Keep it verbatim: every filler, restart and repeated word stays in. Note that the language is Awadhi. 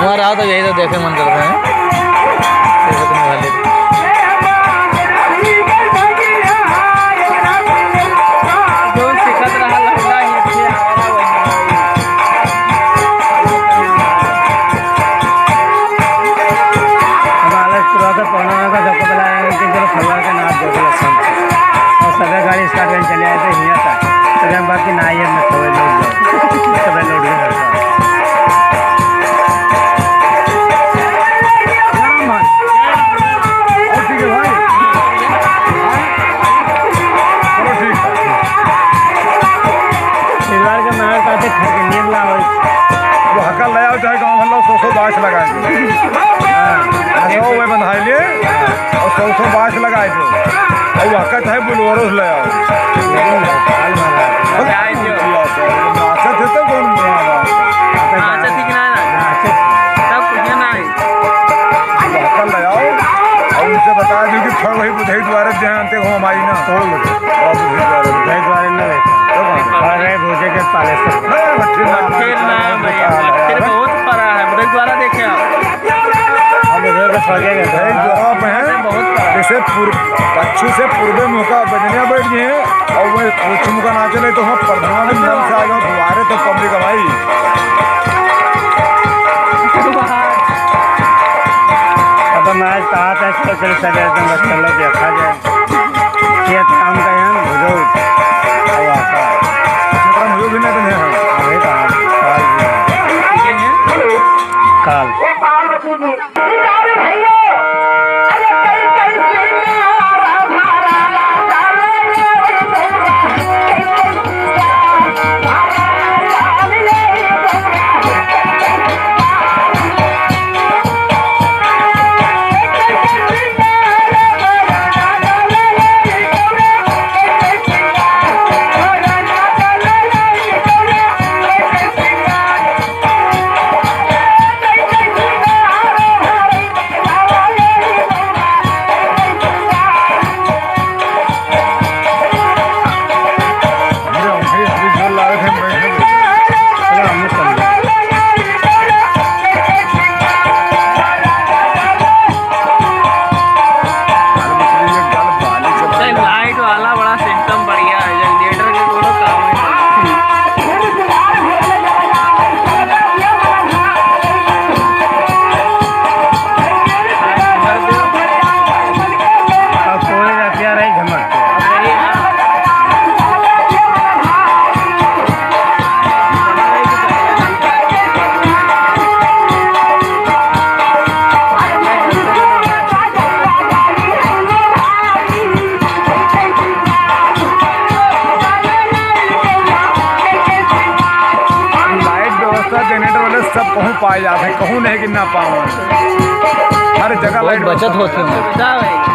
हमारा आओ तो यही तो देखे मन करता है। जैसे तुम खाली जो सिखत रहा लौंडा ही अच्छे आवारा वही। हमारे पूरा तो पढ़ना का सबको बुलाया है कि चलो फलवा के नाच देख लो सब। और सभी गाड़ी स्टार्ट करके चले आए थे हियाँ तक। तो हम बाकी ना आइए, मैं सभी लोग जाओ। सभी लोग भी रहता है। और ठीक है भाई। चलो ठीक है। परिवार के मार काटे घर के नियम ला होई। वो हकल ले आओ, चाहे गाँव भर लो, सौ सौ बाँस लगाए। हाँ। सौ में बंधाई लिए, और सौ सौ बाँस लगाए दो। और वो हकल चाहे बुलवरो से ले आओ। लेकिन नेपाल में रहा है। नाचत है तो कौन बड़ा बात है? नाचत ही कि ना, ना। नाचत है। तब कुछ ना है। हकल ले आओ और उनसे बता दो कि फल वही बुधई द्वारे जहाँ आते हो हमारी ना। कौन बुधई? और बुधई द्वारे। बुधई द्वारे ना रहता। तो कौन? और रहे भोजे के पाले से। नहीं, मट्ठी ना, मट्ठी ना, मट्ठी ना, भैया, मट्ठी बहुत परा है, बुधई द्वारा देखे आप। हम इधर तो फंसे गए थे। बुधई द्वारा पे हैं। बहुत परा है। जैसे पूर्व, पश्चिम से पूर्व मुँह का बजनिया बैठ गए हैं। और वो कुछ मुका ना चले तो हम प्रधान नाम से आ गए, दुआरे तो पब्लिक है भाई। अब हम आज कहाँ तक तो चल सके, एकदम बस चलो देखा जाए। ये काम का यहाँ बुझो। अब आता है। इतना मुझे भी नहीं बने हैं। अरे कहाँ? काल भी है। काल। लाइट वाला बड़ा सिस्टम बढ़िया है, जनरेटर के कोनो काम नहीं। अब कोई रतिया रही झमक। लाइट व्यवस्था जनरेटर वाले सब कहूँ पाए जाते हैं, कहूँ नहीं कि ना पावन। हर जगह बहुत लाइट बचत व्यवस्था होती है। सुविधा है।